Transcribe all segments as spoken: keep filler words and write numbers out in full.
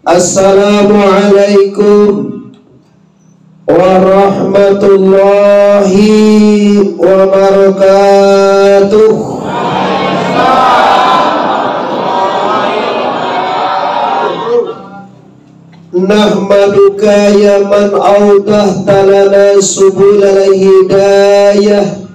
Assalamualaikum warahmatullahi wabarakatuh. Nahmaduka ya man awdahta lana subulal hidayah,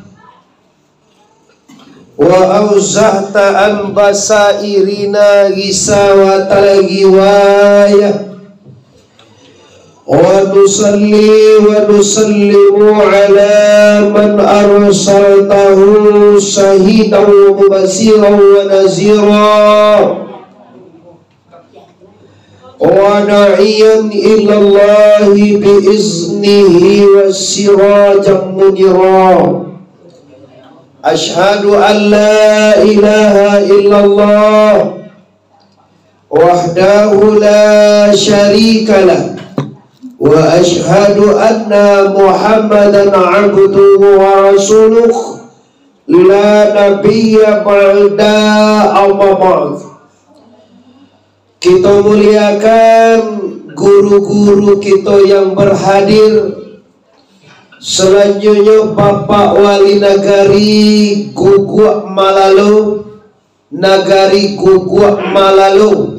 wa auzahta an basairina ghisawatal ghiwayah. Wa nusalli wa nusallimu ala man arsaltahu syahidan wa mubasyiran wa nadhira, wa da'iyan ilallahi bi iznihi wa sirajan munira. Asyhadu an la ilaha illallah wahdahu la syarikalah, wa asyhadu anna Muhammadan abduhu wa rasuluh, la nabiyya ba'da, amma ba'd. Kito muliakan guru-guru kito yang berhadir, salanjuiknyo Bapak Wali Nagari Guguak Malalo, Nagari Guguak Malalo,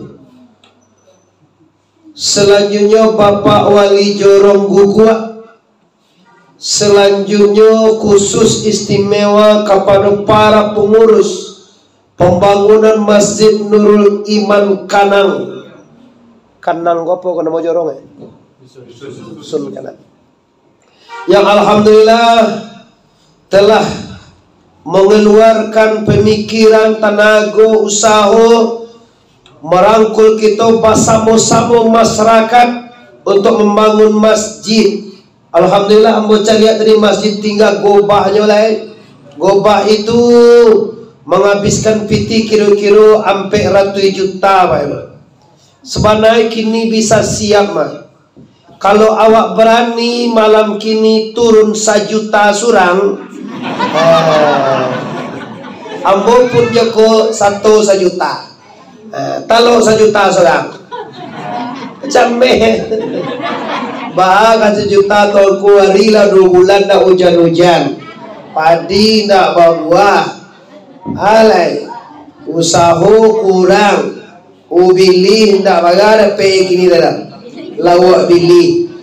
salanjuiknyo Bapak Wali Jorong Guguak, salanjuiknyo khusus istimewa kapado para pangurus pambangunan Masjid Nurul Iman Kanang. Kanang ko apo ko namo jorong, eh? Dusun Kanang. Yang alhamdulillah telah mengeluarkan pemikiran, tanago, usaho, merangkul kito basamo-samo masyarakat untuk membangun masjid. Alhamdulillah, ambo caliak tadi masjid tingga gobahnyo lai. Gobah itu menghabiskan pitih kiro-kiro ampek ratuih juta, Pak Ibu. Sabananyo kini bisa siap mah. Kalau awak barani malam kini turun sajuta surang, ah, ambo pun joko sato sajuta. Ah, talok sajuta surang. Cameh. Bah, ka sajuta Tuanku, ari lah duo bulan ndak ujan-ujan. Padi ndak babuah. Alai, usaho kurang. Ubilih ndak bara dapek kini dah. Lawak bilih.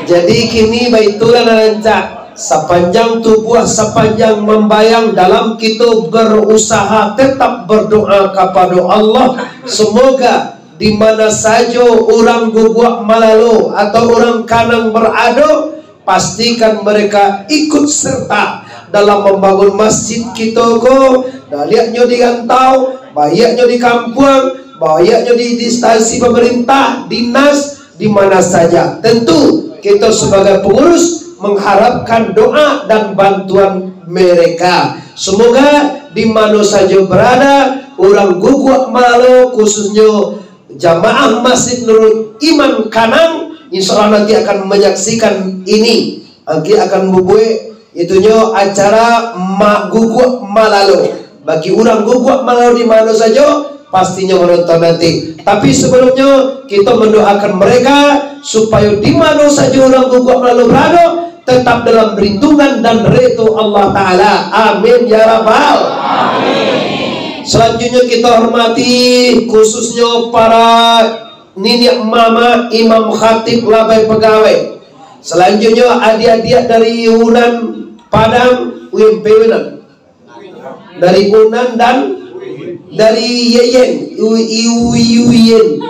Jadi kini baitulah nan rancak. Sapanjang tubuah, sapanjang mambayang, dalam kito berusaha tetap berdoa kapado Allah, semoga di mana sajo urang Guguak Malalo atau urang Kanang berado, pastikan mereka ikut serta dalam membangun masjid kito ko, baiaknyo di rantau, baiaknyo di kampuang, baiaknyo di instansi pemerintah, dinas, di mana saja. Tentu, kito sebagai pengurus mengharapkan doa dan bantuan mereka. Semoga di mano sajo berada, urang Guguak Malalo, khususnyo jamaah Masjid Nurul Iman Kanang, insya Allah nanti akan menyaksikan ini. Nanti akan bubuek itunyo acara Ma-, Guguak Malalo. Bagi urang Guguak Malalo di mano sajo, pastinyo menonton nanti. Tapi sebelumnyo, kito mendoakan mereka supayo di mano sajo urang Guguak Malalo berado, tetap dalam perlindungan dan redo Allah Ta'ala. Amin ya Rabbal. Selanjutnya kita hormati khususnya para niniak mamak, imam khatib, labai pegawai. Selanjutnya adik-adik dari Unan Padang, U M P Unan. Dari Unan dan dari Yeyen, U-, U-, Uyen.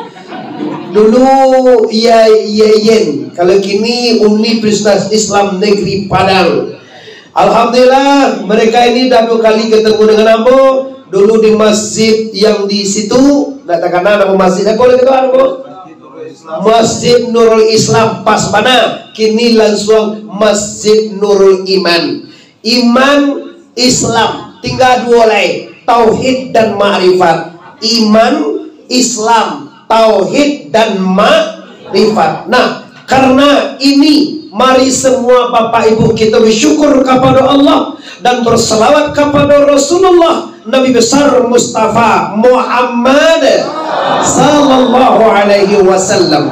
Dulu Ye-, Yeyen, kalau kini Universitas Islam Negeri Padang. Alhamdulillah, mereka ini dah dua kali ketemu dengan ambo. Dulu di masjid yang di situ, ndak takana nama masjid, apa boleh ketahuan, ambo? Masjid Nurul Islam, pas bana. Kini langsung Masjid Nurul Iman. Iman, Islam, tingga duo lai, tauhid dan makrifat. Iman, Islam, tauhid dan makrifat. Nah, karena ini, mari semua Bapak Ibu kita bersyukur kepada Allah dan berselawat kepada Rasulullah Nabi besar Mustafa Muhammad, sallallahu wasallam.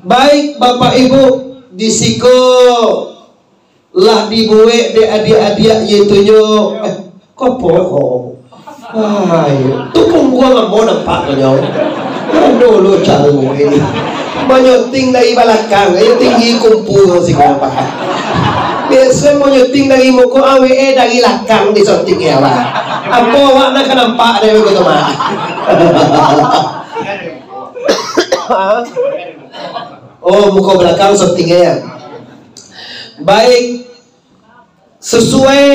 Baik, Bapak Ibu, di siko lah dibuek dek adiak-adiak, yaitunyo, eh, kopo ko? Ai, tu pungguang ambo nampak ko nyo. Aduh, lo caro ini. Manyoting dari balakang, ayo tinggi kumpu si ko, Pak. Biaso manyoting dari muko, awak eh dari lakang disoting ya, Pak. Apo awak nak ka nampak dari muko tu, Pak? Oh, muko balakang sotingnya ya. Baik, sesuai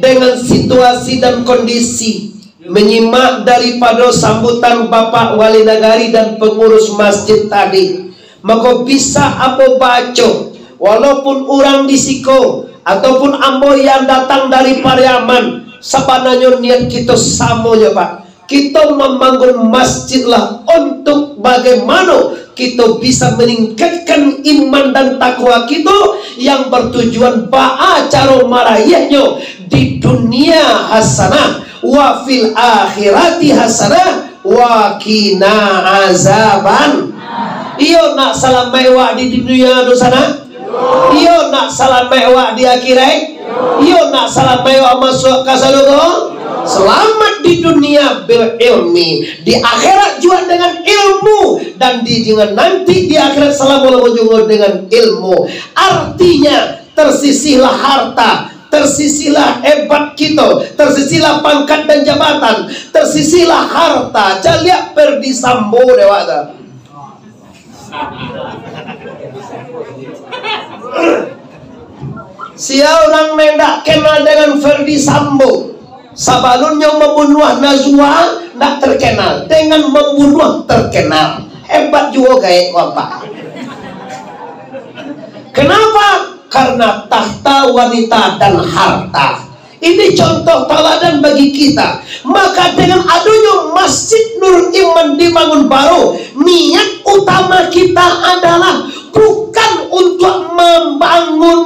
dengan situasi dan kondisi, menyimak daripado sambutan Bapak Wali Nagari dan pengurus masjid tadi, mako bisa ambo baco, walaupun urang di siko ataupun ambo yang datang dari Pariaman, sabananyo niat kito samo jo, Pak. Kito mambangun masjid lah untuk bagaimana kito bisa maningkatkan iman dan takwa kito, yang bertujuan baa caro marayahnyo di dunia hasanah, wa fil akhirati hasanah, wa qina azaban. Iyo nak salamaik wak di dunia tu sanak? Iyo nak salamaik wak di akhirat? Iyo nak salamaik wak masuak ka sarugo? Selamat di dunia bil ilmi, di akhirat juo dengan ilmu, dan di, dengan nanti di akhirat salamo-lamo juo dengan ilmu. Artinya, tersisihlah harta, tersisihlah hebat kito, tersisihlah pangkat dan jabatan, tersisihlah harta. Caliak Ferdy Sambo dek wak tu. Sia urang nan indak kenal dengan Ferdy Sambo. Sabalunnyo mambunuah Nazwa, ndak terkenal. Dengan mambunuah terkenal. Hebat juo gaek ko, Pak. Kenapa? Karena tahta, wanita, dan harta. Ini contoh taladan bagi kita. Maka dengan adonyo Masjid Nurul Iman dibangun baru, niat utama kita adalah bukan untuk membangun,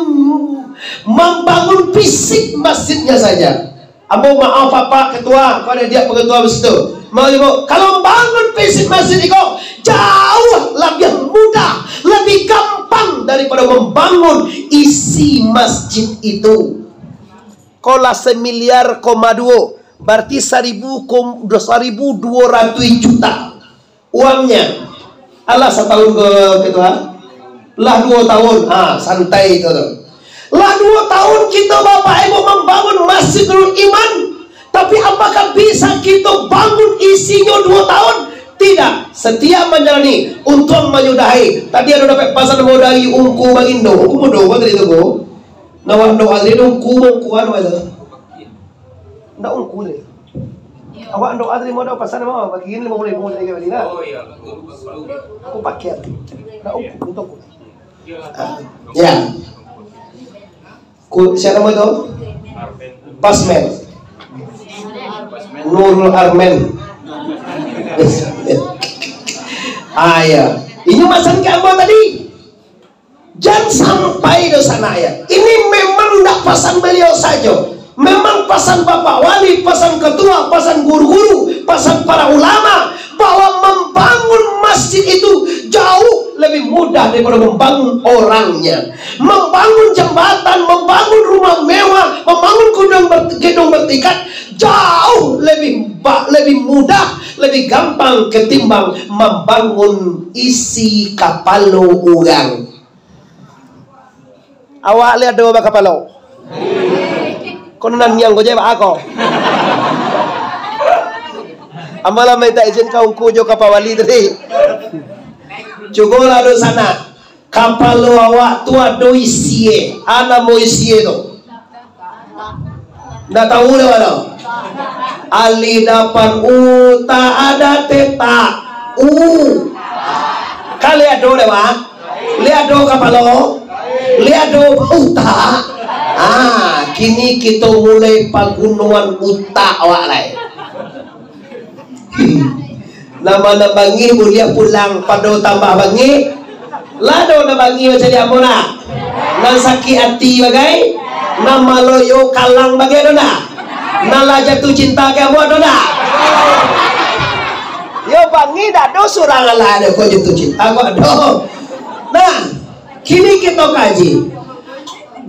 membangun fisik masjidnya saja. Ambo maaf, Bapak Ketua, kepada dia pengetua di situ. Mau ibu, kalau bangun fisik masjid iko, jauh lebih mudah, lebih gampang daripada membangun isi masjid itu. Ko lah semiliar koma duo, berarti saribu kom-, saribu duo ratuih juta uangnya. Alah, satahun ko, Ketua? Lah duo tahun. Ha, santai itu tu. Lah duo tahun kito, Bapak Ibu, mambangun Masjidul Iman. Tapi, apakah bisa kito bangun isinyo duo tahun? Tidak. Setiap manjalani, untuang manyudahi. Tadi ado dapek pasan dari Ungku Bagindo. Ungku Mudo, kan tadi tu, Bu? Nah, wak doa tadi tu, Ungku, Ungku, anu, itu. Ndak Ungku tadi. Awak doa tadi mau ado pasan mau, bagi ini lima puluh ribu lagi bali lah. Aku pakai. Ndak Ungku, untuang Ungku. Ah, ya. Ku, siapa nama itu? Basmen. Nurul Armen. Ah, ya. Ini masan ke ambo tadi. Jan sampai dosa nak ya. Ini memang ndak pasan beliau sajo. Memang pasan Bapak Wali, pasan ketua, pasan guru-guru, pasan para ulama, bahwa membangun masjid itu jauh lebih mudah daripada membangun orangnya. Membangun jambatan, membangun rumah mewah, membangun gedung ber-, gedung bertingkat, jauh lebih ba-, lebih mudah, lebih gampang ketimbang membangun isi kapalo urang. Awak liek doh bakapalo. Kono nan niang ko je, baa ko. Ambo lah minta izin ka ungku jo ka Pak Wali tadi. Cubolah doh sanak. Kapalo awak tu ado isie. A namo isie tu? Ndak tahu dah, Bang? Alif dapan u, tak ada tetak. U. Kan liek doh, Bang? Liek doh kapalo? Liek doh utak? Ah, kini kito mulai pagunoan utak awak lai. Nan ma nan bangih buliah pulang pado tambah bangih. Lah doh nan bangih macam di ambo nak. Nan sakik ati bagai, nan maloyo kalang bagai ado nak. Nan lah jatuh cinta ka ambo ado nak. Yo, Pangi dak ado surang alah ado kok jatuah cinta kok ado. Nah, kini kito kaji.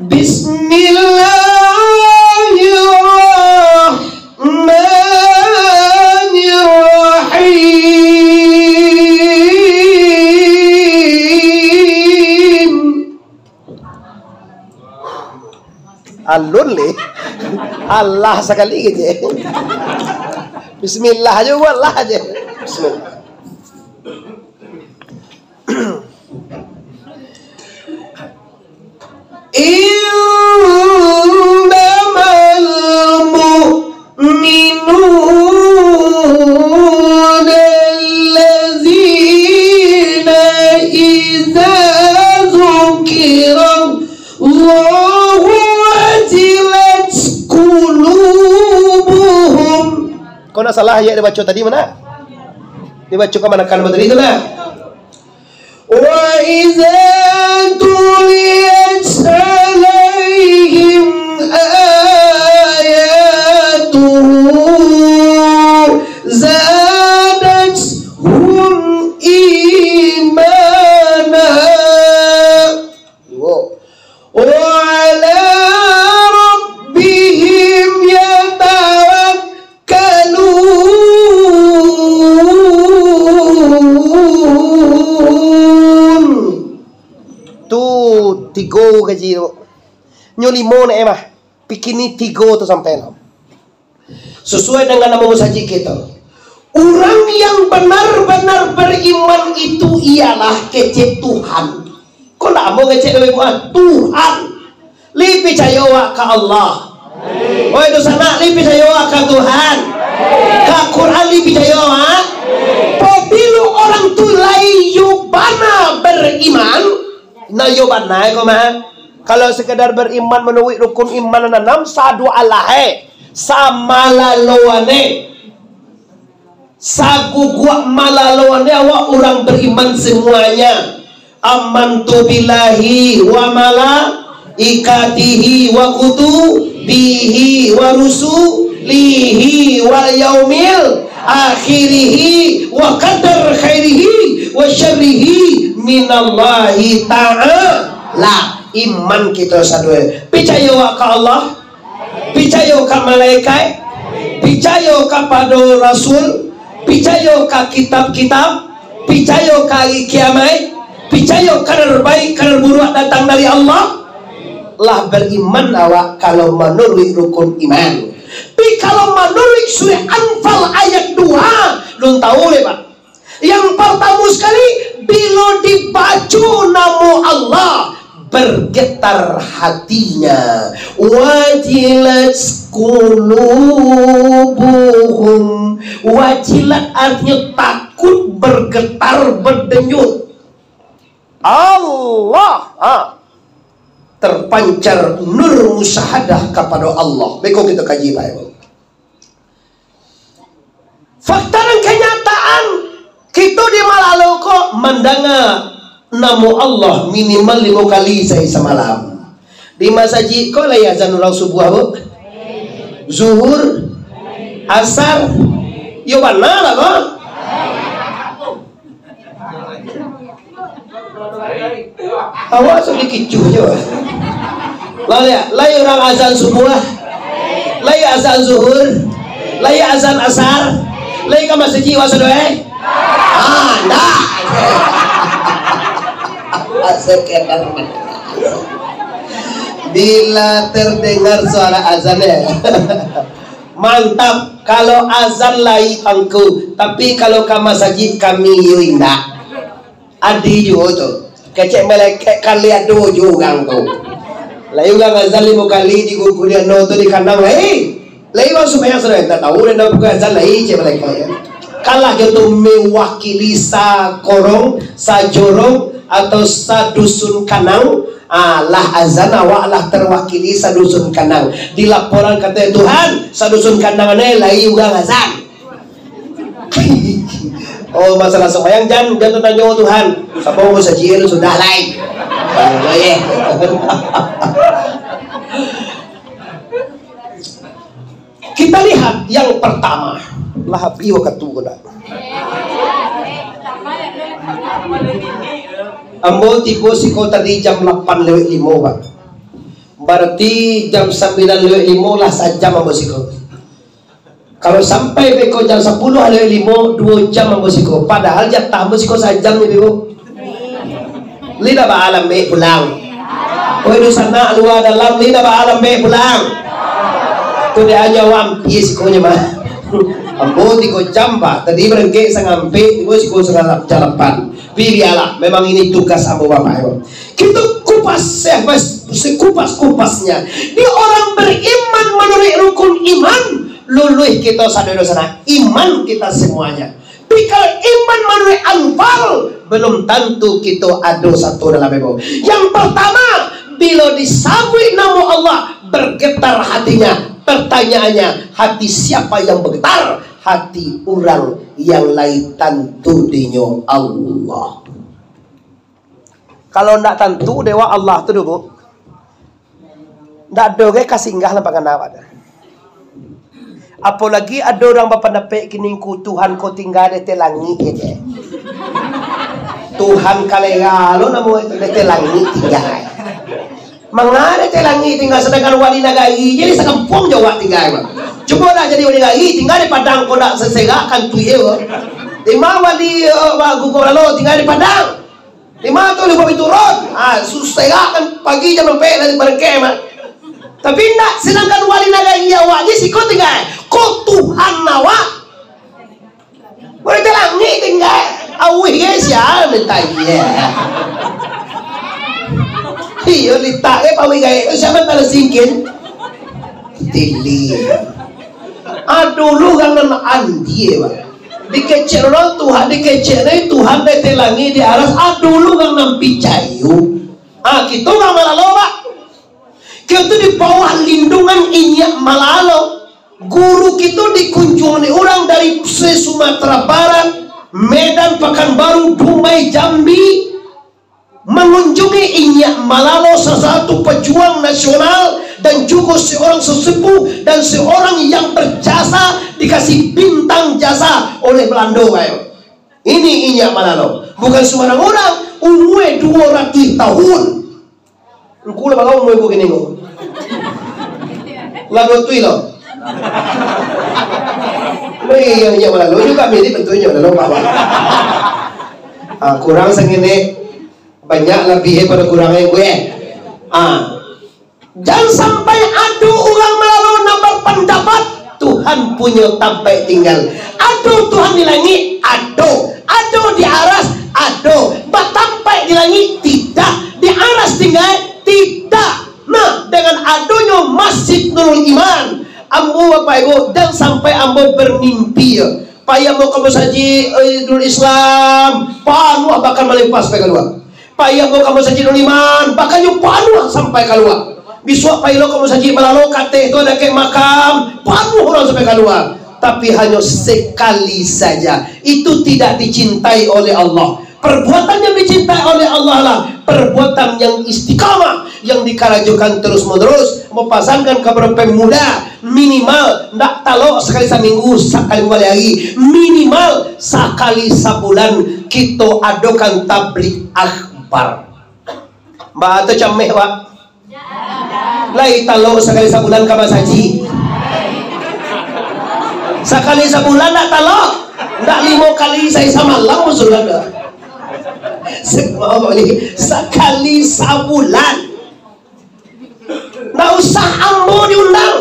Bismillahirrahmanirrahim. Alun leh. Allah sakali je. Bismillah aja, Allah aja. Bismillah. Innamal mu'minuna allazina idza dzukirallahu wajilat qulubuhum. Kau nak salah ayat dia baca tadi mana? Dia baca ke mana kan tadi tu lah? Wa idza tuliyat alaihim ayatuhu zadathum imana. Dua. Wa ala rabbihim yatawakkalun. Tu tigo kaji tu. Nyo limo nak eh mah. Pikini tigo tu sampai lah. Sasuai dengan namo musajik kito. Urang yang banar-banar bariman itu ialah kecek Tuhan. Kok ndak ambo kecek lebih buah? Tuhan. Li picayo awak ka Allah. Oi, dunsanak, li picayo awak ka Tuhan. Ka Quran li picayo awak. Pabilo urang tu lai yo bana bariman, nah yo bana ko mah. Kalau sekadar bariman manuruik rukun iman nan anam, sadu alah eh. Samalaloan e, saguguak malaloan e awak urang bariman samuanya. Amantu billahi wa malaikatihi wa kutubihi wa rusulihi wal yaumil akhirihi wa qadar khairihi wa syarrihi minallahi ta'ala. Iman kito sadue. Picayo ka Allah. Picayo ka malaikat, picayo kapado rasul, picayo ka kitab-kitab, picayo ka ari kiamaik, picayo kadar baik, kadar buruak datang dari Allah, lah bariman awak kalau manuruik rukun iman. Tapi kalau manuruik surah Anfal ayat dua, lun tahu le, Pak. Yang partamo sakali, bilo dibaco namo Allah, bergetar hatinya. Wajilat qulubuhum. Wajilat artinyo takut, bergetar, berdenyut. Allah, ha. Terpancar nur musyahadah kapado Allah. Beko kito kaji bae. Fakta nan kanyataan, kito di Malalo ko mandanga namo Allah minimal limo kali sahari samalam. Di masajik ko lai azan urang subuah, Bu? Zuhur, Asar, yo bana lah ko. Awak asa dikicuah jo. Lah, lai urang azan subuah, lai azan zuhur, lai azan asar, lai ka masajik awak sado, eh? Ah, ndak. Sekedar mendengar. Bila terdengar suara azan, eh. Mantap. Kalau azan lai pangku, tapi kalau ka masajik kami yo indak. Adi juo tu. Kecek malaikat kali ado juo urang tu. Lai urang azan limo kali di gugulian no tu di kandang lai. Lai urang sumbayang sudah tak tahu dan dah buka azan lai cek malaikat ya. Kalah jo tu mewakili sakorong, sajorong atau sadusun kanang. Ah, lah azan awak lah terwakili sadusun kanang. Dilaporan kato Tuhan, sadusun kanang ne lai urang azan. Oh, masalah sumbayang, jan, jan tanyo Tuhan. Sabo musajik sudah lai. Boleh. Kita lihat yang pertama. Lah habis waktu ko dah. Ambo tibo siko tadi jam lapan lewat limo, Pak. Bararti jam sambilan lewat limo lah sajam ambo siko. Kalau sampai beko jam sapuluah lewat limo, duo jam ambo siko. Padahal jatah ambo siko sajam ni, Bebo. Lai ndak baa lambek pulang. Woi, dunsanak lua dalam, lai ndak baa lambek pulang. Tu dek anyo ampia sikonyo mah. Ambo tigo jam, Pak. Tadi barangkek sangampek, tibo siko sangalah jalapan. Tapi bialah, memang ini tugas ambo, Bapak Ibu. Kito kupas, eh, mas-, sekupas-kupasnya. Di orang beriman manuruik rukun iman, luluih kito sadonyo dunsanak. Iman kita semuanya. Tapi kalau iman manuruik anfal, belum tantu kito ado satu dalam iman. Yang pertama, bilo disabuik namo Allah, bergetar hatinya. Pertanyaannya, hati siapa yang bergetar? Hati urang yang lai tantu dinyo Allah. Kalau ndak tantu dek awak Allah tu doh, Bu, ndak ado gai ka singgah dalam pangana awak tu. Apolagi ado urang bapandapek kini ko, Tuhan ko tingga di ateh langik, kecek. Tuhan kalera lo namo itu, di ateh langik tingga. Manga di ateh langik tingga, sadangkan wali nagari jadi sakampuang jo awak tingga, mah. Cubolah jadi wali nagari, tingga di Padang ko ndak saserak kan tu ye, ko. Di ma wali, eh, wa-, gugur lalo, tingga di Padang. Di ma tu lupo piturun? Ah, susah kan pagi jam ampek dari barangkek mah. Tapi ndak, sedangkan wali nagari awak di siko tingga. Ko Tuhan awak. Wali di langik tingga. Awih gai sia minta iya. Iyo, litak gai pawih gai. Sia minta singkin. Tili. Ah, dulu kan nan andie, Pak. Dikecek lo Tuhan, dikecek ni Tuhan di ateh langik di aras, ah, dulu kan nan picayo. Ah, kito urang malalo, Pak. Kito di bawah lindungan inyiak malalo. Guru kito dikunjungi urang dari se-Sumatera Barat, Medan, Pakanbaru, Dumai, Jambi. Mangunjungi inyiak malalo, salah satu pejuang nasional dan juga seorang sesepuh dan seorang yang berjasa, dikasih bintang jasa oleh Belando, kayo. Ini inyiak malalo, bukan sembarang orang, umur dua ratus tahun. Engku lah balao umur engku kini ko. Lah dua tui lo. Lo inyiak malalo juga mirip bentuknyo, malalo bawa. Ah, kurang sangini. Banyak labiah pado kurang gue. Ah. Jan sampai ado urang malalo nan bapandapat Tuhan punyo tampaik tinggal. Ado Tuhan di langik? Ado. Ado di aras? Ado. Batampaik di langik? Tidak. Di aras tinggal? Tidak. Nah, dengan adonyo Masjid Nurul Iman, ambo, Bapak Ibu, jan sampai ambo bermimpi, yo. Pai ambo ka masajik, eh, Nurul Islam, panuah bahkan malimpah sampai kalua. Pai ambo ka masajik Nurul Iman, bahkan nyo panuah sampai kalua. Bisuak pai lo ka masajik malalo, ka ateh tu dakek makam, panuah urang sampai kalua. Tapi hanyo sekali saja. Itu tidak dicintai oleh Allah. Perbuatan yang dicintai oleh Allah lah perbuatan yang istiqamah, yang dikarajokan terus-menerus. Mapasankan kepada pemuda, minimal ndak talok sakali saminggu, sakali dua kali hari, minimal sakali sabulan kito adokan tablig akbar. Ba tu cameh, Pak. Lai talok sakali sabulan ka masajik? Sakali sabulan ndak talok? Ndak limo kali sahari samalam pun sudah dah. Sakali sabulan. Ndak usah ambo diundang.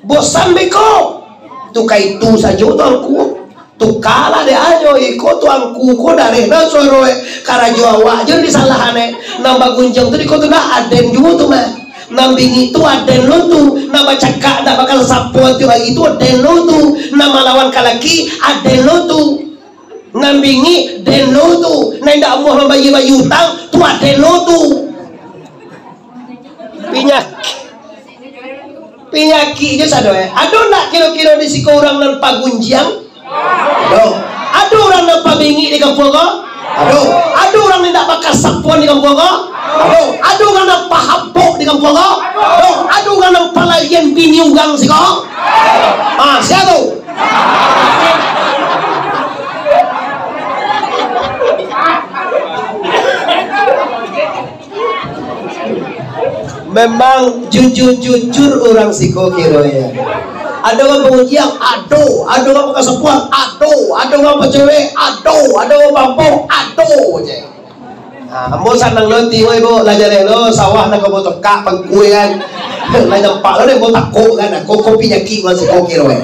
Bosan beko. Tu ka itu sajo tu angku. Tukalah dek ajo, iko tu angku ko dareh nan suaro, eh. Karajo awak jo disalahan, eh. Nan bagunjiang tu di ko tu nah aden juo tu mah. Nan bingik tu aden lo tu. Nan bacakak ndak bakal sapo tiok hari tu aden lo tu. Nan malawan ka laki aden lo tu. Nan bingik den lo tu. Nan indak amuah mambayia-bayia utang tu aden lo tu. Pinyakik. Pinyakik je sado, eh. Ado ndak kiro-kiro di siko urang nan pagunjiang? Ado. Ado urang nan pabingik di kampuang ko? Ado. Ado urang nan indak bakasapuan di kampuang ko? Ado. Ado urang nan pahabok di kampuang ko? Ado. Ado urang nan palarian bini urang siko? Ah, sia tu? Memang jujur-jujur urang siko kiro, yo. Ado urang pangujian, ado. Ado urang bakasapuan, ado. Ado urang bacewek, ado. Ado urang mabok, ado je. Ha, ambo sanang lo ati, woi, bo, lah jaleh lo, sawah nan ka ambo tekak, pangkuian. Lah nampak lo deh, ambo takok kan, ko, ko panyakik urang siko kiro, yo.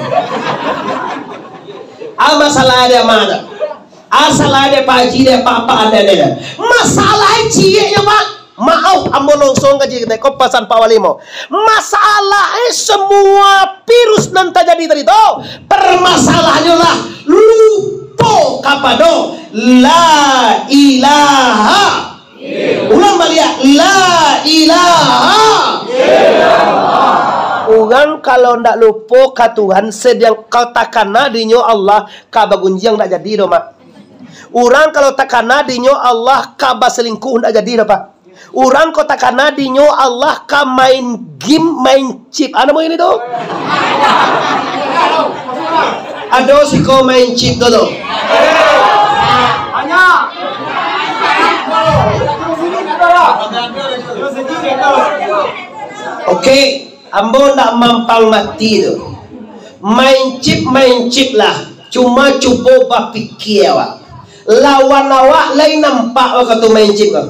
Ah, masalah dia mah. Asal ado Pak Haji, ado Pak, Pak, ado, ado. Masalah ciek nyo, Pak. Maaf, ambo lonsong ka ciek ko pasan Pak Wali mo. Masalah, eh, semua virus nan tajadi tadi tu, permasalahannyo lah lupo kapado la ilaha. Ulang baliak, la ilaha. Urang kalau ndak lupo ka Tuhan, sadiang ka takana dinyo Allah, ka bagunjiang ndak jadi doh, Mak. Urang kalau takana dinyo Allah ka baselingkuh, ndak jadi doh, Pak. Urang ko takana dinyo Allah ka main game, main chip. Ado main itu? Ado siko main chip tu, tu. Oke. Ambo ndak mampang mati tu. Main chip, main chip lah. Cuma cubo bapikia awak. Lawan awak lai nampak wakatu main chip ko.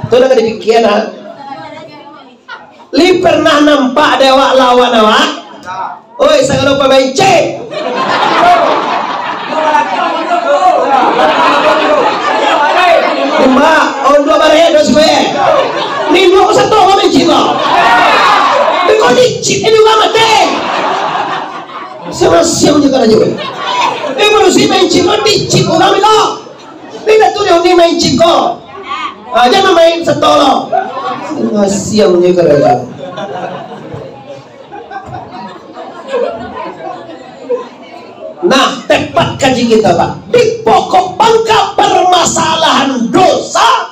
Tu nan ka dipikia, nah. Lai pernah nampak dek awak lawan awak? Oi, sagalo pamain chip. Mbak, ondua bareh, dua siku, eh. Nindok sato kami cik ko. Beko dicik, ini urang mati. Siang-siang je karajo. Eh, manusia main cik ko, dicik urang beko. Ni dah tu dia ni main cik ko. Ah, jangan main sato lo. Siang-siang je karajo. Nah, tepat kaji kita, Pak. Di pokok pangka permasalahan dosa,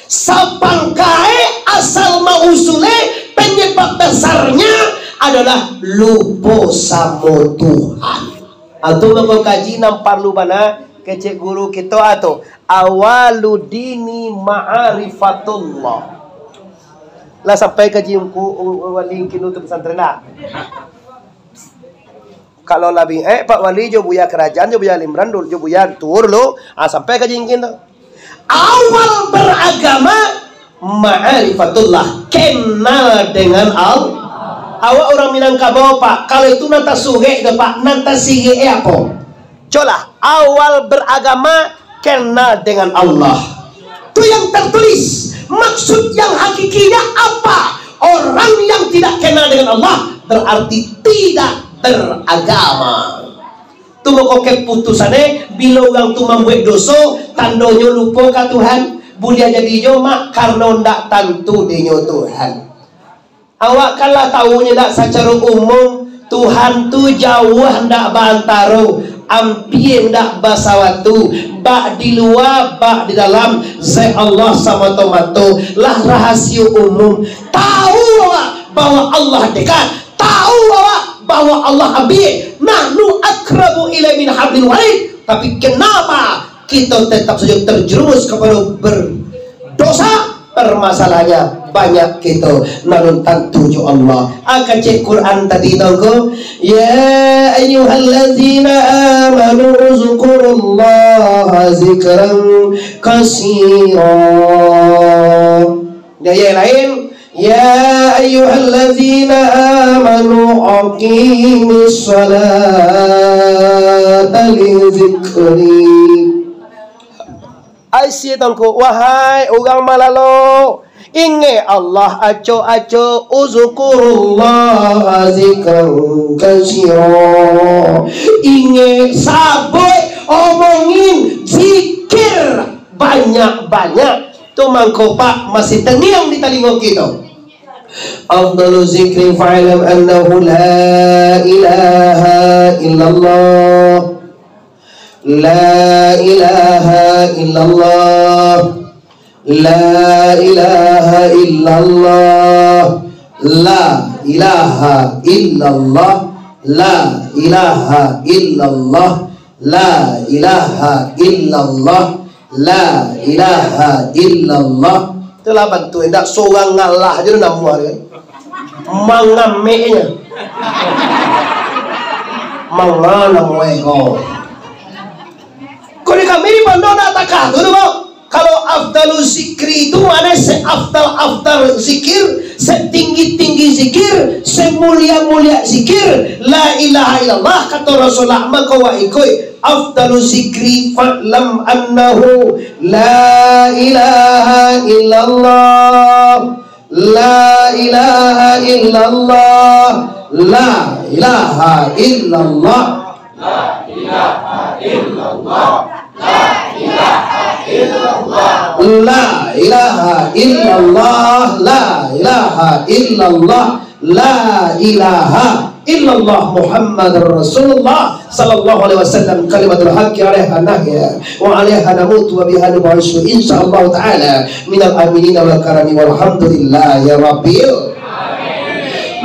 sapangka asal mausulnya, penyebab besarnya adalah lupo samo Tuhan. Atau mangko kaji nan parlu bana kecek guru kita atau awalu dini ma'rifatullah. Lah sampai kaji ungku, u-, u-, wali kinu tu pesantren dah. Kalau lah bingek, eh, Pak Wali jo Buya Kerajaan, jo Buya Limran dulu, jo Buya Tuur dulu, ah, sampai kaji ingkin tu. Awal beragama, ma'rifatullah, kenal dengan Allah. Awak urang Minangkabau, Pak, kalau itu nan tasurek tu, Pak, nan tasirek eh apo? Colah, awal beragama, kenal dengan Allah. Tu yang tertulis. Maksud yang hakikinya apa? Orang yang tidak kenal dengan Allah berarti tidak beragama. Tu mako keputusan, eh, bila urang tu mambuek doso, tandonyo lupo ka Tuhan. Buliah jadi jo, Mak, karano ndak tantu dinyo Tuhan. Awak kan lah tahu nyo ndak, sacaro umum, Tuhan tu jauah ndak baantaro, ampia ndak basawatu, bak di lua, bak di dalam, zat Allah samato-mato, lah rahasio umum. Tahu awak bahwa Allah dekat, tahu awak bahwa Allah ampia, nahnu aqrabu ilaihi min hablil warid, tapi kenapa kita tetap saja terjerumus kepada berdosa? Permasalahannya banyak kita, namun tantu jo Allah. Ah, kecek Quran tadi tu ko, "Ya ayyuhallazina amanu uzkurullaha zikran katsira." Ya, ya, lain. "Ya ayyuhallazina amanu aqimis salata li dzikri." Ai si tangku, wahai urang malalo, ingek Allah acok-acok, uzkurullaha zikran katsira. Ingek, sabuik, omongin, zikir banyak-banyak. Tu mangko, Pak, masih tangiang di talingo kito. Afdalu zikri fa'lam annahu la ilaha illallah. La ilaha illallah. La ilaha illallah. La ilaha illallah. La ilaha illallah. La ilaha illallah. La ilaha illallah. Itulah bantuak, indak sorang ngalah je namuah tu kan. Mangameknya. Manga namuah ko. Ko di kami di pondok ndak takah tu, tu, Bang. Kalau afdalu zikri itu mana se-afdal-afdal zikir, setinggi-tinggi zikir, semulia-mulia zikir, la ilaha illallah, kata Rasulullah, maka wa ikuik, afdalu zikri fa'lam annahu la ilaha illallah, la ilaha illallah, la ilaha illallah. La ilaha illallah. La ilaha illallah. La ilaha illallah. La ilaha illallah. La ilaha illallah Muhammadur Rasulullah sallallahu alaihi wasallam, kalimatul haqqi alaiha nahya wa alaiha namutu wa biha nub'asu insyaallah taala minal aminin wal karami walhamdulillahi rabbil.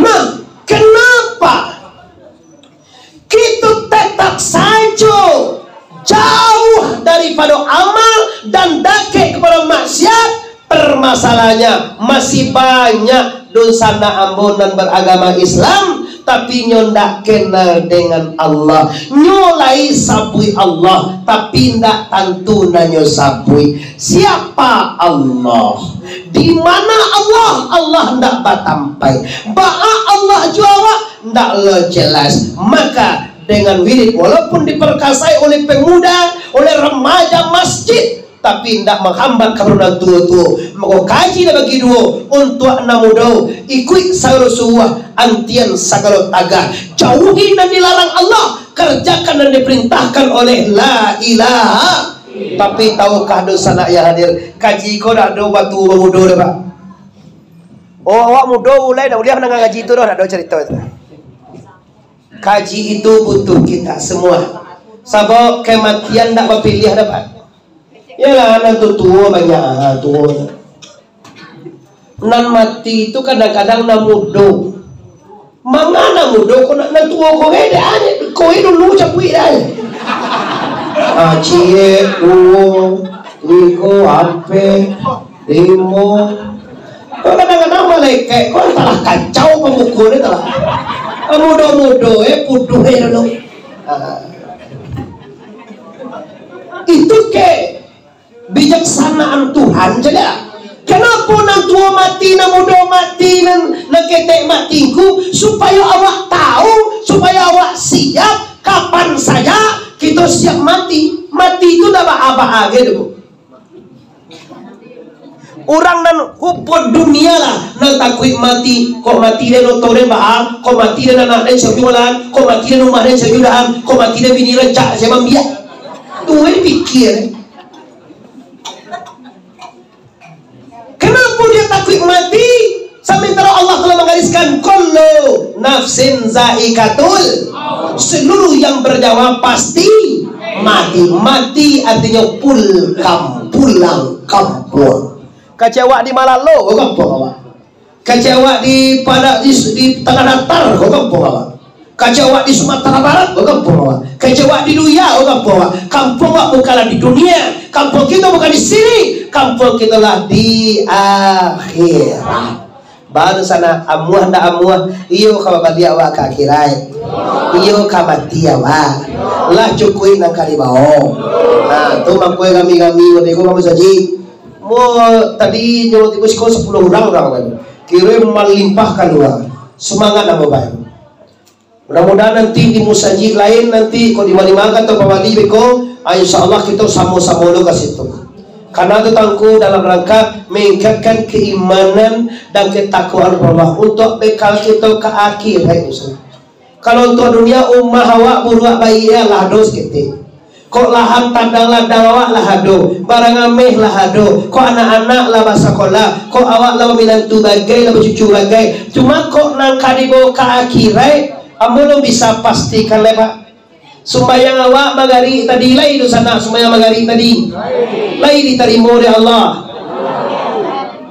Nah, kenapa kita tetap sajo jauh daripado amal dan dakek kapado maksiat? Permasalahannya, masih banyak dunsanak ambo nan baragama Islam, tapi nyo ndak kenal dengan Allah. Nyo lai sabuik Allah, tapi ndak tantu nan nyo sabuik. Siapa Allah? Di mana Allah? Allah ndak batampai. Baa Allah jo awak? Ndak lo jelas. Maka, dengan wirid, walaupun diperkasai oleh pemuda, oleh remaja masjid, tapi ndak manghambat ka urang tuo-tuo. Mako, kaji lah bagi duo, untuak nan mudo, ikuik sagalo suruah, antian sagalo tagah. Jauhi nan dilarang Allah, kerjakan nan diperintahkan oleh la ilaha. Tapi tahukah dunsanak yang hadir, kaji ko dak ado batuo bamudo doh, Pak. Oh, awak mudo, ulai dak buliah mandanga kaji tu doh, dak ado carito itu. Kaji itu butuh kita semua. Sabab kematian ndak bapiliah doh, Pak. Yalah, nan tu tuo banyak, ha, tuo. Nan mati tu kadang-kadang nan mudo. Manga nan mudo ko, nan, nan tuo ko, eh, dek, ah, ko, eh, dulu cabuik dah, eh. Ah, ciek, duo, tigo, ampek, limo. Ko kadang-kadang malaikat ko talah kacau pamukul ni talah. Mudo-mudo, eh, puduh, eh, dulu. Ah. Itu ke bijaksanaan Tuhan saja. Kenapa nan tuo mati, nan mudo mati, nan, nan ketek mati ngku? Supayo awak tahu, supayo awak siap, kapan saja kita siap mati. Mati itu dak ba-, ba-, agai tu. Urang nan hubun dunia lah, nan takuik mati. Kok mati den oto den baa, kok mati den anak den sia jualan, kok mati den rumah den sia jualan, kok mati den bini rancak sia mambiak. Tu yang dipikia. Kenapa dia takuik mati? Sementara Allah telah menggariskan, "Kullu nafsin zaikatul." Seluruh yang bernyawa pasti mati. Mati artinya pulkam, pulang kampung. Kecek awak di Malalo, ko kampuang awak. Kecek awak di Padak, di, di Tanah Datar, ko kampuang awak. Kecek awak di Sumatera Barat, ko kampuang awak. Kecek awak di Duya, ko kampuang awak. Kampuang awak bukanlah di dunia. Kampuang kita bukan di sini. Kampuang kita lah di akhirat. Baru sana, amuah ndak amuah, iyo ka babaliak awak ka akhirat. Iyo ka mati awak. Lah cukuik nan ka dibao. Nah, tu mangko kami-kami, wadai ko, Bang Saji. Mo, tadi nyo tibo siko sapuluah urang, urang kan. Kiro malimpah kalua. Sumangaik ambo bae. Mudah-mudahan nanti di musajik lain nanti, kok di ma-di ma atau pawali beko, ah, insya Allah kita samo-samo lo ka situ. Karena tu tangku dalam rangka meningkatkan keimanan dan ketakwaan Allah untuk bekal kita ke akhirat, Ustaz. Kalau untuk dunia, umah awak buruak baik ya lah dos ketek. Kok lahan tandang ladang awak lah ado, barang ameh lah ado, kok anak-anak lah basakolah, kok awak lah baminantu bagai, lah bacucu bagai. Cuma kok nan ka dibawa ka akhirat, ambo alun bisa pastikan lai, Pak. Sumbayang awak magarik tadi, lai dunsanak sumbayang magarik tadi? Lai ditarimo dek Allah?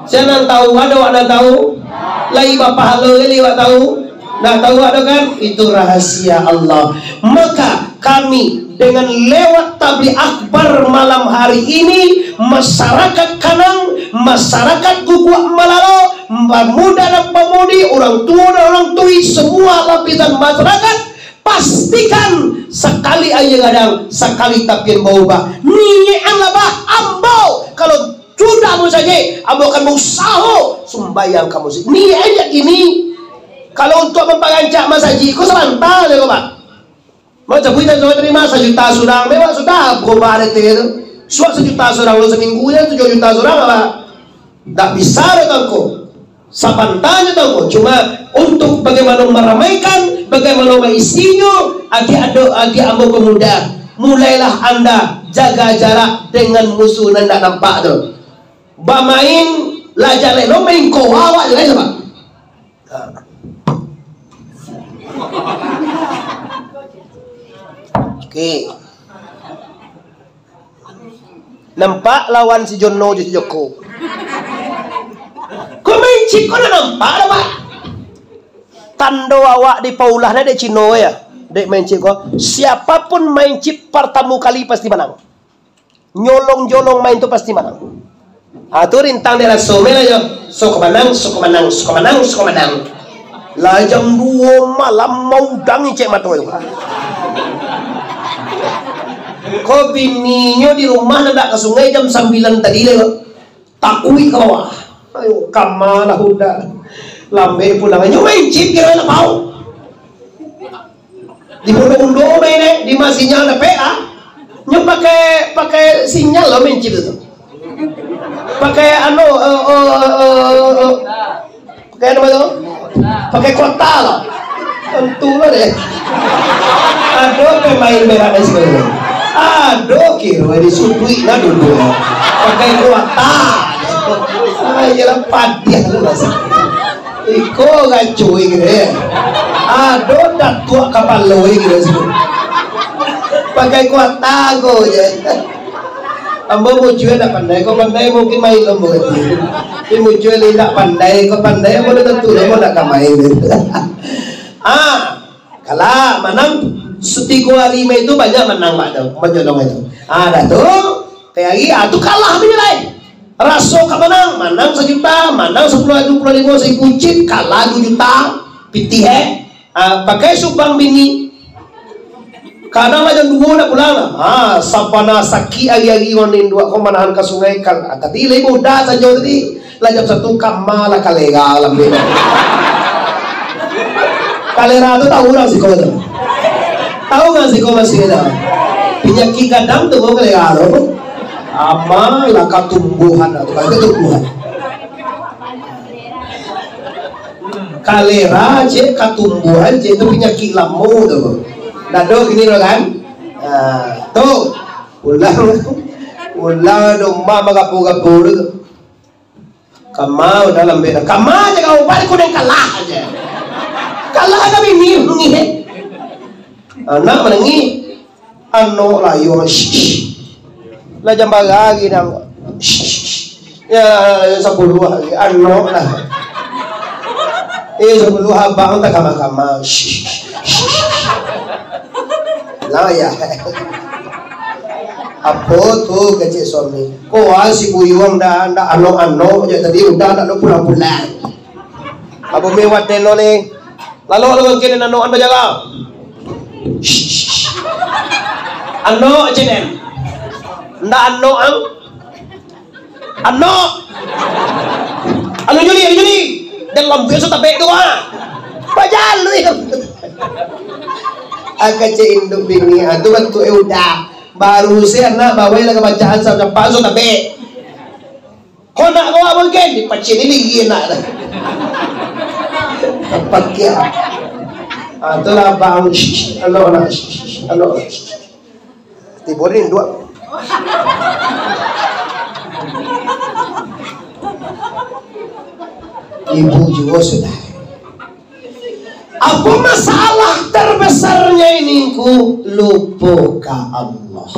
Sia nan tahu, ado awak nan tahu? Lai bapahalo gali awak tahu? Nah, tahu awak tu kan? Itu rahasia Allah. Maka kami dengan lewat tabligh akbar malam hari ini, masyarakat Kanang Masyarakat Guguak Malalo, pamuda dan pamudi, urang tuo dan urang tui, semua lapisan masyarakat, pastikan sakali aia gadang, sakali tapian baubah. Niaik an lah, bah, ambo, kalau sudah musajik, ambo akan bausaho sumbayang ka musajik. Niaik an jak kini. Kalau untuak mamparancak masajik ko sabanta se ko, bah. Macam kita sudah terima sajuta surang, memang sudah berubah R T tu. Suap sajuta surang lo saminggu je, tujuah juta surang, apa? Ndak bisa doh tu ko. Sabanta je tu ko. Cuma untuk bagaimana maramaikan, bagaimana maisinyo, agiah ado, agiah ambo pemuda. Mulailah anda jaga jarak dengan musuh nan ndak nampak tu. Bamain lah jaleh lo main koa awak je, kan, Pak? Oke. Nampak lawan si Jono jo si Joko. Ko main chip ko ndak nampak doh, Pak? Tando awak dipaulah nyo dek Cino ya. Dek main chip ko. Siapapun main chip partamo kali pasti manang. Nyolong-jolong main tu pasti manang. Ah, tu rintang dek raso, main ajo. Soko manang, soko manang, soko manang, soko manang. Lah jam duo malam maudang icek mato tu. Ko bininyo di rumah nadak ka sungai jam sambilan tadi lai, ko. Takuik ka bawah. Ayo, kama lah udah. Lambek pulang. Nyo main chip kiro nak bau. Di Pondok Undo main, eh, di ma sinyal dapek, ah. Nyo pakai, pakai sinyal lo main chip tu. Pakai anu, eh, eh, eh, eh, eh, pakai apa tu? Pakai kuota lo. Tentu lo deh. Ado pemain berak di siko. Ado kiro di suduik lah dulu. Pakai kuota. Ah, iyalah padiah tu lah. Iko gacoi gitu ya. Ado datuak kapalo gitu sih. Pakai kuota ko je. Ambo muncul ndak pandai, ko pandai mungkin main ambo gitu. Tapi muncul indak pandai, ko pandai ambo dah tentu ambo ndak ka main gitu. Ah, kalah manang satigo ari mah itu banyak manang, Pak, tu, manjolong itu. Ah, dah tu, kayak hari, ah, tu kalah tu je lai. Raso ka manang, manang sajuta, manang sapuluah, duo puluah limo ribu cit, kalah duo juta, pitih, eh. Ah, pakai subang bini. Kadang lah jam duo nak pulang lah. Ah, sabana sakik ari-ari wan induak ko manahan ka sungai kan. Ah, tadi lai muda sajo tadi. Lah jam satu kama lah kalera lah ambiak. Kalera tu tahu urang siko tu. Tahu kan siko masih ada. Penyakit gadang tu kalera tu. Ama lah katumbuhan tu, katumbuhan. Kalera cek, katumbuhan cek, tu penyakit lamo tu. Ndak ado kini tu kan? Nah, tu. Ulang, ulang domba bagapu-gapu tu. Kama udah lambek dah. Kama aja kau balik kau kalah aja. Kalah kami ni, ni. Anak menengih. Anok lah, yo, shh, shh. Lah jam bara lagi dah. Shh, shh, shh. Ya, sapuluah lagi. Anok lah. Eh, sapuluah abang tak kama-kama. Shh, shh, shh, shh. Lah, ya. Apo tu kecek suami? Ko ah, si Buyuang dah, dah anok-anok je tadi, udah dah pulang-pulang. Apo mewah telo ni? Lalu, lalu mungkin anok anda jaga. Shh, shh, shh. Anok je den. Ndak anok ang. Anok. Anu Juli, anu Juli. Dan lampu yang sudah baik tu ah. Pajalu ya. Aka cek induk bini, ah, tu bantuk eh udah. Baru si anak bawai lah ka bacaan sa-, sa-, sudah baik. Kau nak kau apa kan? Dipacik ni diri nak dah. Pakai. Ah, itulah abang. Shh, shh, anu nak. Shh, shh, shh, anu nak. Shh, shh. Tibo ni dua. Ibu juga sudah. Apa masalah terbesarnya ini? Ku lupo ka Allah.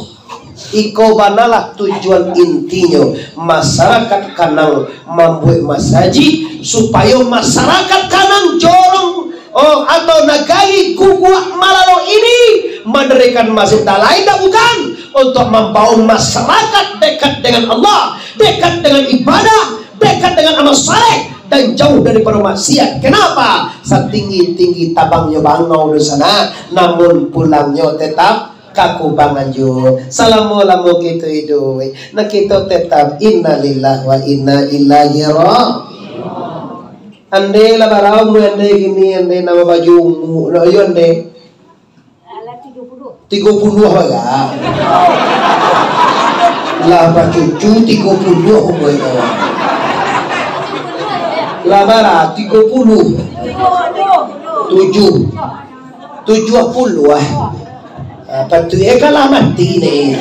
Iko banalah tujuan intinyo masyarakat kanang mambuek masajik, supayo masyarakat kanang jorong, oh, atau nagari Guguak Malalo ini mandirikan masjid. Dak lain dak bukan, untuk mambawa masyarakat dekat dengan Allah, dekat dengan ibadah, dekat dengan amal saleh, dan jauh daripada maksiat. Kenapa? Satinggi-tinggi tabangnyo bangau di sana, namun pulangnyo tetap ka kubang anju. Salamo-lamo kito iduik, nah, kito tetap innalillahi wa inna ilaihi ra-, Ande lah bara umua ande kini, ande namo baju ungu, nak yo ande? Alah, tigo puluah. Tigo puluah lah. Lah bacucu tigo puluah umua itu. Lah bara? Tigo puluah. Tujuh. Tujuah puluah. Apa tu? Eh, kalah mati ni.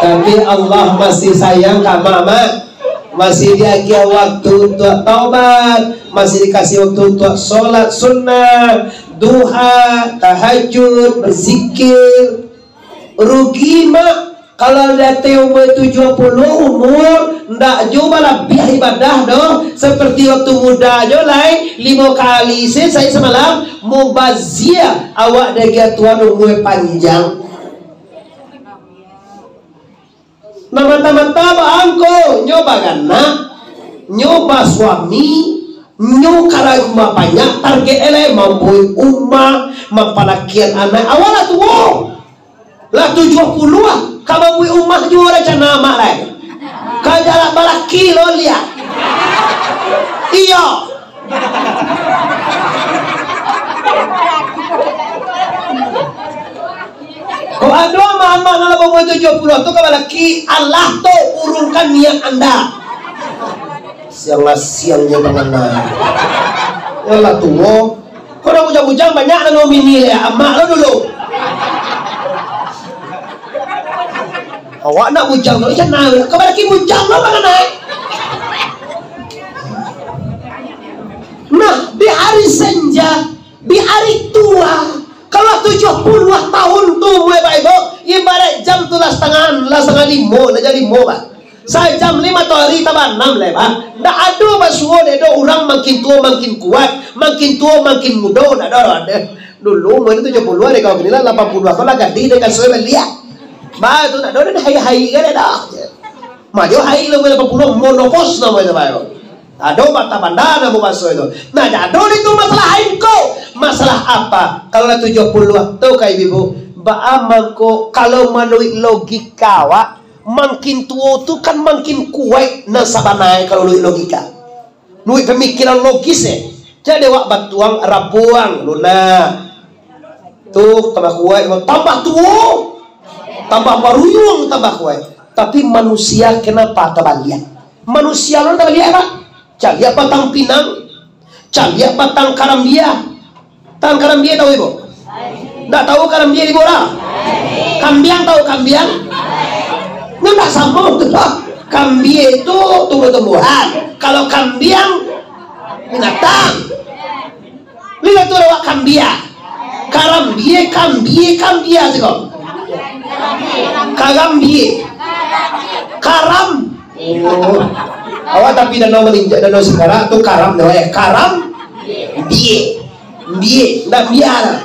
Tapi Allah masih sayang ka Mak, Mak. Masih diagiah waktu untuak taubat, masih dikasih waktu untuak solat sunnah, duha, tahajud, berzikir. Rugi, Mak, kalau di ateh umua tujuah puluah umua, ndak jo balabiah ibadah doh, seperti waktu muda jo lai, limo kali se sahari samalam, mubazia awak diagiah Tuhan umua panjang. Nah, mata-mata baangko, nyo baranak, nyo basuami, nyo ka rumah banyak, target e lai mambuek umah, mampalakian anak, awak lah tuo. Lah tujuah puluah, ka mambuek umah juo rancana Mak lai. Ka jalak balaki lo liak. Iyo. Kok ado amak-amak nan lah baumua tujuah puluah tu ka balaki, alah tu, urungkan niat anda. Siang lah siang je bangana. Yang lah tuo. Kok dah bujang-bujang banyak nan nomini le, amak lo dulu. Awak nak bujang tu, ikan naik. Ka balaki bujang lo bangana. Nah, di hari senja, di hari tua, kalau tujuah puluah tahun tu, mulai baik, ibarat jam tu lah setengah, lah setengah limo, lah jam limo, Pak. Sajam ni matoari tabanam lai, Pak. Ndak ado basuo dek do urang makin tuo makin kuat, makin tuo makin mudo, ndak ado, ado. Dulu umua tu tujuah puluah dek kau, kini lah lapan puluah, kau lah gadih dek kasuo baliak. Ba tu ndak ado den hai-hai kan ado. Majo hai lah umua lapan puluah, monopos namo itu, Pak. Ado bata banda namo baso itu. Nah, ado itu masalah ain ko. Masalah apa? Kalau lah tujuah puluah tu ka ibu-ibu, baa mangko kalau manuruik logika awak, makin tuo tu kan makin kuaik nan sabana kalau lo-, logika. Nuruik pamikiran logis, eh. Jadi awak batuang rabuang, lunak. Tu tambah kuaik, tambah tuo, tambah baruyuang, tambah kuaik. Tapi manusia kenapa tabaliak? Manusia lo tabaliak, Pak. Caliak batang pinang, caliak batang karambia. Batang karambia tahu, Ibu? Ndak tahu karambia, Ibu, lah? Kambiang tahu kambiang? Nyo ndak samo tu lah. Kambia itu tumbuh-tumbuhan. Kalau kambiang, binatang. Lila tu awak kambia. Karambia, kambia, kambia siko. Karambia. Karam. Oh. Awak tapi danau maninjak, danau sikarak tu karam tu, eh. Karam. Bie. Bie. Ndak bia lah.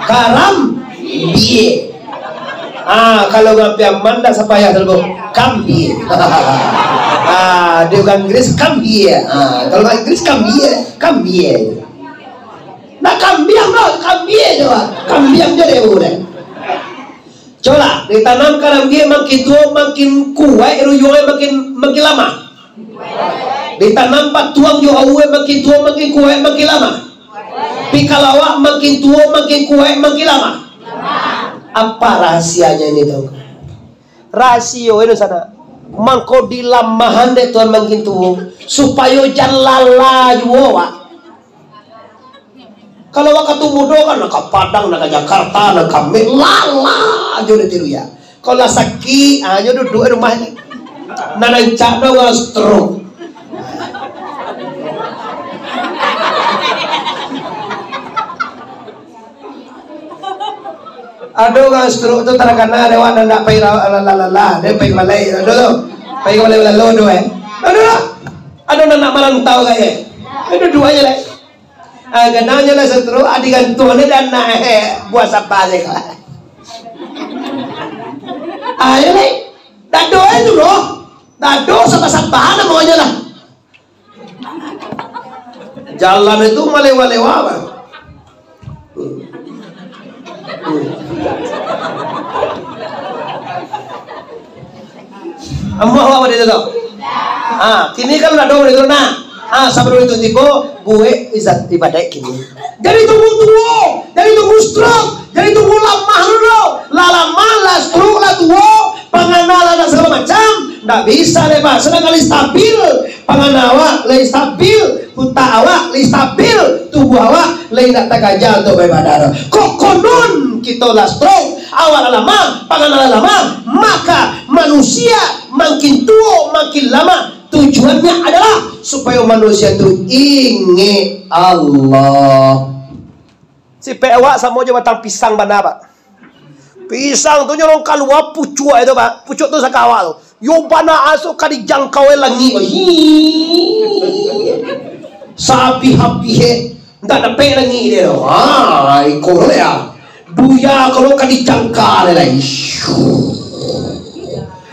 Karam. Bie. Ah, kalau urang Piaman ndak sapayah tu, kambie. Ah, di urang Inggris kambie. Ah, kalau urang Inggris kambie, kambie. Ndak kambiang doh, kambie je, Pak. Kambiang je deh, Bu, deh. Coba lah, ditanam karambie makin tuo, makin kuaik, ruyuangnyo makin, makin lama. Ditanam batuang jo aua makin tuo, makin kuaik, makin lama. Pikalawak makin tuo, makin kuaik, makin lama. Apa rahasianya ini, tahu? Rahasio itu sana. Mangko dilamahan dek Tuhan makin tuo, supayo jan lala juo, Pak. Kalau wakatu mudo kan, nak ka Padang, nak ka Jakarta, nak ka Mik, lala jo ditiru ya. Kalau lah sakik, ah, nyo duduk di rumah ni. Nan rancak do urang stroke. Ado urang stroke tu tadakana dek awak nan ndak pai la-, la-, la-, la-, la, dia pai ka balai, ado tu. Pai ka balai lalu tu, eh. Ado lah. Ado nan nak marantau ka, eh. Eh, duduk aja lah. Ah, gananyo lah stroke, ah, digantung ni dan nak, eh, buah saba je ka. Ah, ya lah. Tahan amonyo lah. Jalan itu malewa-lewa, Bang. Amuah awak pada itu tu. Ha, kini kan lah dong itu nah. Ha, sabalun itu tibo, buek izat ibadaik kini. Jadi tunggu tuo, jadi tunggu stroke, jadi tunggu lamah dulu. Lah lamah, lah stroke, lah tuo, pangana lah ado sagalo macam. Ndak bisa deh, Pak. Sadangkan lai stabil, pangana awak lai stabil, utak awak lai stabil, tubuah awak lai indak tagaja untuak baibadah. Kok konon kito lah stroke, awak lah lamah, pangana lah lamah, maka manusia makin tuo, makin lamah. Tujuannyo adalah supayo manusia tu ingek Allah. Sipek awak samo jo batang pisang bana, Pak. Pisang tu nyo kalua pucuak itu, Pak. Pucuak tu sakawak tu. Yo bana asuak ka dijangkau e langik, Pak. Hii. Sahabih-habih e. Ndak dapek langik dia tu. Ha, iko tu ya. Dunia kalau ka dijangkau e lai.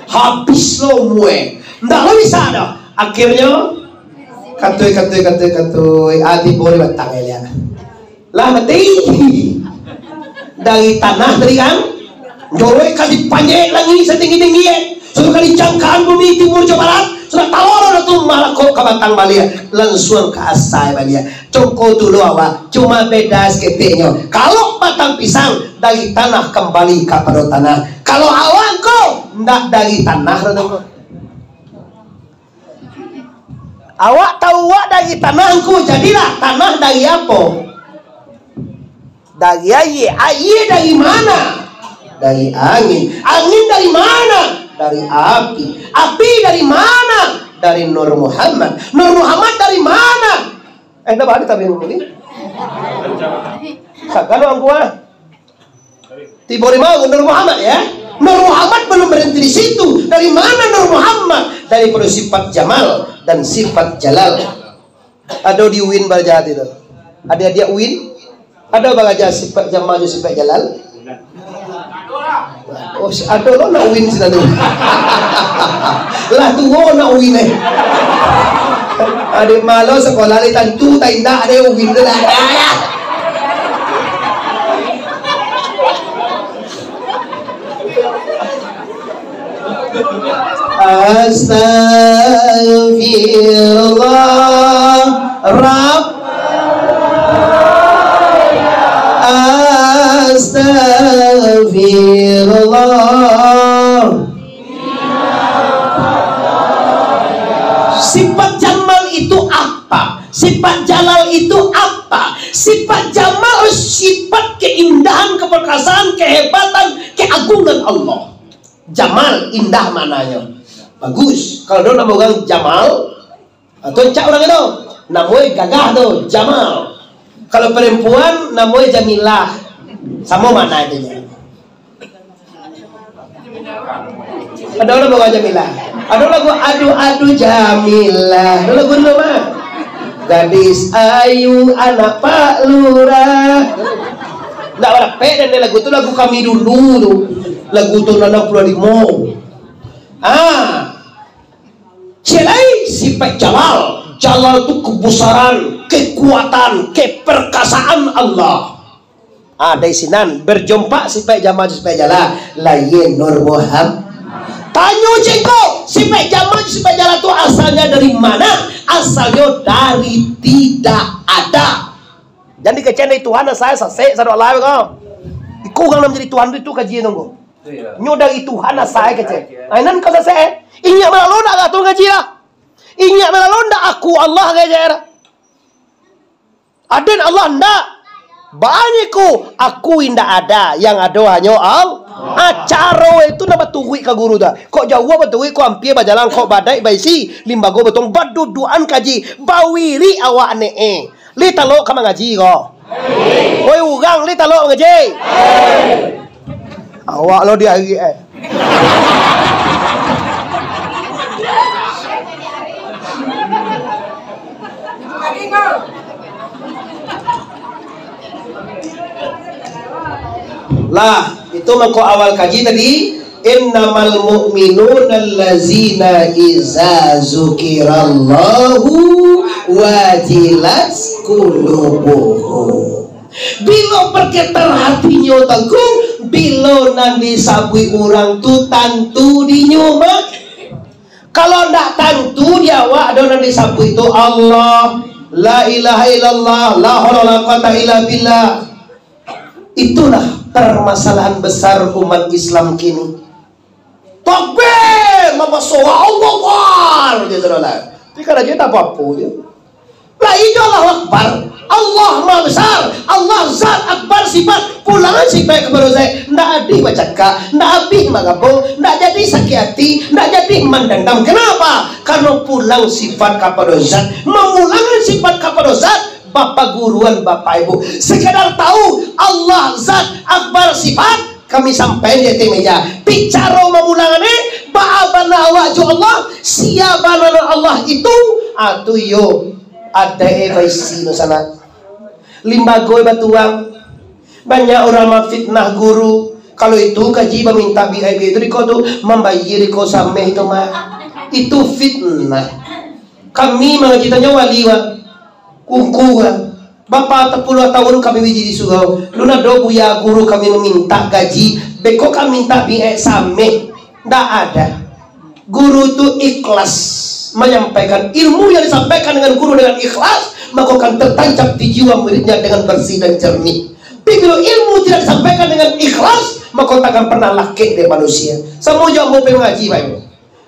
Habis lo umua e. Ndak lo bisa doh. Akhirnyo, katui, katui, katui, katui. Ah, tibo di batang e liak. Lah mati. Dari tanah tadi kan. Joroi ka dipanjek langik satinggi-tinggi e. Sudah ka dijangkaan bumi timur jo barat. Sudah talor dah tu malakok ka batang baliak. Langsuang ka asa baliak. Congko tu lo awak. Cuma beda saketeknyo. Kalau batang pisang dari tanah kambali kapado tanah. Kalau awak ko ndak dari tanah dah tu. Awak tahu awak dari tanah ngku, jadilah tanah dari apo? Dari aia. Aia dari mana? Dari angin. Angin dari mana? Dari api. Api dari mana? Dari Nur Muhammad. Nur Muhammad dari mana? Eh, ndak balik tapi ngomong ni. Sagalo angku ah. Tibo di ma Nur Muhammad, ya? Nur Muhammad belum berhenti di situ. Dari mana Nur Muhammad? Daripada sifat Jamal dan sifat Jalal. Ado di UIN baraja tu. Adik-adik UIN, ado baraja sifat Jamal jo sifat Jalal? Oh, si-, ado lo nak UIN sinan tu. Lah tuo nak UIN, eh. Adik malo sekolah ni tantu tak indak ada UIN tu lah. Astagfirullah, Rabb. Astagfirullah. Sifat Jamal itu apa? Sifat Jalal itu apa? Sifat Jamal, sifat keindahan, keperkasaan, kehebatan, keagungan Allah. Jamal, indah maknanyo. Bagus. Kalau ado namo urang Jamal, atau cak urang itu, namo gagah tu, Jamal. Kalau perempuan, namo Jamilah. Samo makna itu. Ado lagu Jamilah. Ado lagu Adu Adu Jamilah. Ado lagu dulu mah. Gadis ayu anak Pak Lurah. Ndak barapek dan lagu tu, lagu kami dulu tu. Lagu tu enam puluh limo. Ah. Ciek lai sifat Jalal. Jalal tu kebesaran, kekuatan, keperkasaan Allah. Ah, dari sinan, berjumpa sifat Jamal, sifat Jalal, lahia Nur Muhammad. Tanyo ceko, sifat Jamal, sifat Jalal tu asalnya dari mana? Asalnya dari tidak ada. Jan dikecek dari Tuhan, asal sasek, sado alai ko. Iko urang nan jadi Tuhan tu, itu kaji nunggu. Nyo dari Tuhan asal kecek. Ai nan ko sasek, eh. Inyo malalo ndak ka tu ngaji lah. Inyo malalo ndak aku Allah kecek lah. Aden Allah ndak. Banyak ku, aku indak ada, yang ado hanyo Allah. Ah, caro itu nak baturuik ka guru tu. Kok jauah baturuik, kok ampia bajalan, kok badaik baisi, limbago batong, badudukan kaji, bawirik awak ne eh. Lai talok ka mangaji ko? Oi urang, lai talok mangaji? Awak lo diarik eh. Lah, itu mangko awal kaji tadi, "Innamal mu'minuna allazina iza zukirallahu wajilat qulubuhum." Bilo bergetar hatinyo, Tangku, bilo nan disabuik urang tu tantu dinyo mah. Kalau ndak tantu di awak, ado nan disabuik tu Allah, la ilaha illallah, la haula wala quwata illa billah. Itulah permasalahan besar umat Islam kini. Takbir, mamaso, Allahu Akbar, je sudah lah. Tapi kan aja tak apa-apa je. Lah, iyo Allahu Akbar. Allah Maha Besar. Allah Zat, Akbar sifat. Pulangan sifat kapado Zat. Ndak abih bacakak, ndak abih mangabo, ndak jadi sakik ati, ndak jadi mandandam. Kenapa? Karena pulang sifat kapado Zat. Mamulangan sifat kapado Zat, bapaguruan Bapak Ibu. Sekedar tahu Allah Zat, Akbar sifat, kami sampaikan di ateh meja. Tapi caro mamulangan ni, baa bana awak jo Allah, sia bana Allah itu, ah, tu iyo. Adaik baisi tu sanak. Limbago batuang. Banyak urang mafitnah guru. Kalau itu kaji bamintak B I B tu diko tu, mambayia diko sameh tu mah. Itu fitnah. Kami mangaji tanyo wali, Wak. Ungku, Wak. Bapa tapuluah tahun kami uji di surau. Lun ado buya guru kami mamintak gaji. Beko kami mintak B I sameh. Ndak ada. Guru tu ikhlas manyampaikan ilmu yang disampaikan dengan guru dengan ikhlas, maka akan tertancap di jiwa muridnya dengan bersih dan jernih. Tapi kalau ilmu tidak disampaikan dengan ikhlas, maka tak akan pernah lakek dari manusia. Samo jo ambo pai mangaji, Bapak Ibu.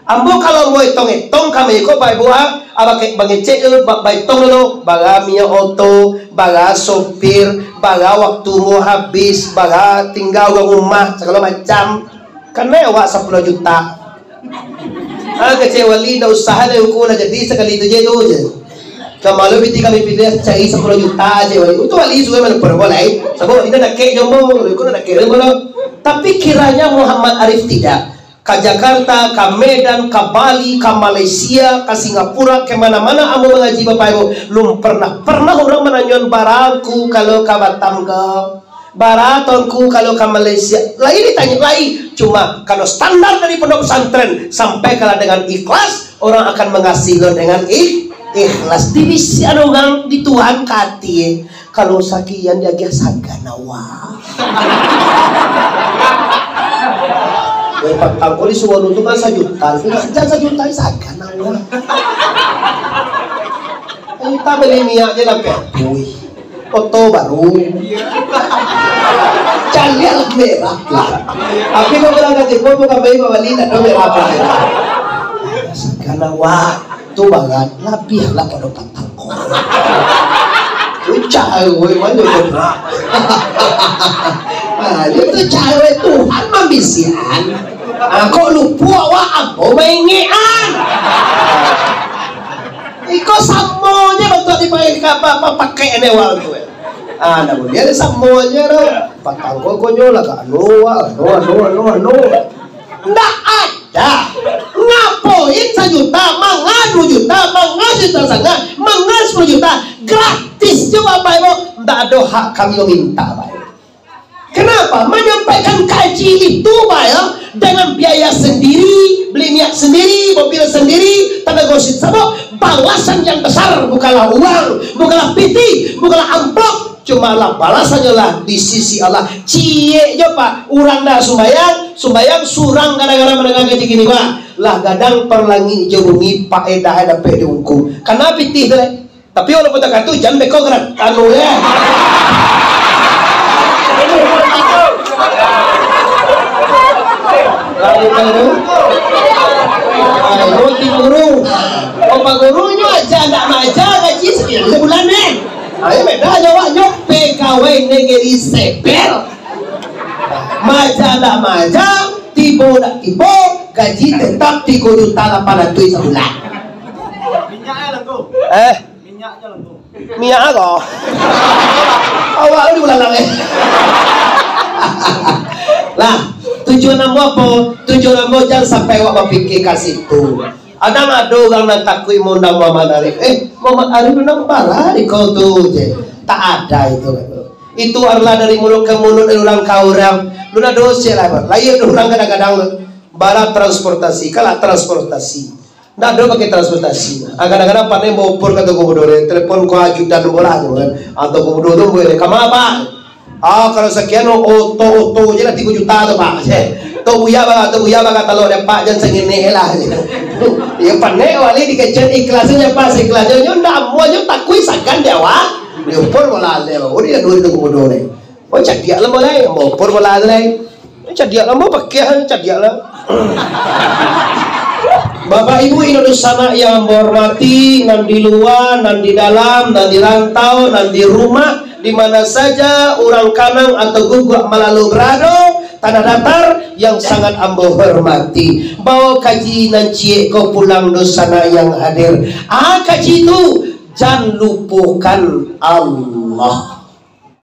Ambo kalau ambo etong-etong kami ko, Bapak Ibu, ah, ah, bakek bangecek dulu, ba-, baetong dulu, bara minyak oto, bara sopir, bara waktu ambo habis, bara tingga urang rumah, sagalo macam. Kanai awak sapuluah juta. Ah, kecek wali, ndak usah lah, ukur lah jadi sakali tu je, tu je. Kamalu piti kami pilih cari sapuluah juta je, wali. Untuak wali suruh mana pun boleh. Sabab wali nak dakek jomblo, ukur nak dakek jomblo. Tapi kiranya Muhammad Arif tidak. Ka Jakarta, ka Medan, ka Bali, ka Malaysia, ka Singapura, ka mana-mana ambo mangaji Bapak Ibu. Lum pernah, pernah urang mananyoan barangku kalau ka Batam ko. Bara Tuangku kalau ka Malaysia, lai ditanyo lai. Cuma kalau standar dari pondok pesantren, sampai kalau dengan ikhlas, orang akan mengasihi lo dengan ikh-, ikhlas. Dibisiakan urang di Tuhan ka ati, kalau sakian diagiah sagan awak. Weh, patang kali suara tu kan sajuta, jan sajuta sagan awak. Entah beli minyak je lah, Peh. Wih. Oto baru. Caliak lah merah lah. Tapi kau bilang kat Jepun, bukan baik, Pak Wali, tak ada merah apa. Sekarang waktu barat, lebih lah pada patang kau. Ucap, weh, mana kau nak? Ah, dia tu cewek Tuhan mambisian. Ah, kok lupa awak apa maingetan? Iko samo je bantuak dipakai ka apa, apa pakai ni awak tu, eh. Ah, nak boleh ada samo je tu. Patang kau konyo lah, ka anu, wah, anu, anu, anu, anu. Ndak ada. Ngapoin sajuta, manga duo juta, manga sajuta sangah, manga sapuluah juta. Gratis je, Bapak Ibu. Ndak ado hak kami meminta, Bapak Ibu. Kenapa? Menyampaikan kaji itu, Bapak, ya, dengan biaya sendiri, beli minyak sendiri, mobil sendiri, tenaga sendiri. Sebab balasan yang besar bukanlah uang, bukanlah piti, bukanlah amplop. Cuma lah balasannyo lah di sisi Allah. Ciek je, Pak. Urang dah sumbayang, sumbayang surang gara-gara mandanga kaji kini, Pak. Lah gadang par langik jo bumi, paedah dapek di ungku. Kana pitih tu, leh? Tapi walaupun takatu, jan beko gerak anu, leh. Lalu, lalu. Ayo, ti guru. Oh, Pak Guru nyo aja ndak maaja, gaji sakian sabulan, eh. Ayo, beda jo awak nyo, pegawai negeri sipil. Maaja ndak maaja, tibo ndak tibo, gaji tetap tigo juta lapan ratuih sabulan. Minyak eh, Langkung. Eh? Minyak je, Langkung. Minyak apo? Awak tu di balalang, eh. Lah, tujuan ambo apo? Tujuan ambo jan sampai awak bapikir ka situ. Kadang ado urang nan takuik maundang Muhammad Arif. Eh, Muhammad Arif undang bara di kau tu je. Tak ada itu, Langkung. Itu adalah dari mulut ke mulut, dari urang ka urang. Lu nak dosa lah, Pak. Lahia urang kadang-kadang, bara transportasi, kalau transportasi. Ndak ado pakai transportasi. Ah, kadang-kadang pandai baopor ka Tongku Mudo, telepon ka ajudan bola tu kan. Ah, Tongku Mudo tu boleh. Kama, Pak? Ah, kalau sakian, oto-oto je lah tigo juta tu, Pak. Ceh. Tok Buya baga, Tok Buya baga talok dek Pak, jan sanginek lah. Ya, pandai wali dikecek ikhlasnyo, Pak, saikhlasnyo. Nyo ndak amuah, nyo takui sagan dek awak. Nyo opor bola le. Oh, dia duit Tongku Mudo ni. Oh, cadiak lah, Mbok, lai. Ambo opor bola tu, lai. Cadiak lah, Mbok, pakiah, cadiak lah. Bapak Ibu Indonesia yang ambo hormati, nan di lua, nan di dalam, nan di rantau, nan di rumah, di mana saja urang kanang atau guguak malalu barado, tanah datar yang sangat ambo hormati. Bawa kaji nan ciek ko pulang, dunsanak yang hadir. Ah, kaji tu, jan lupokan Allah.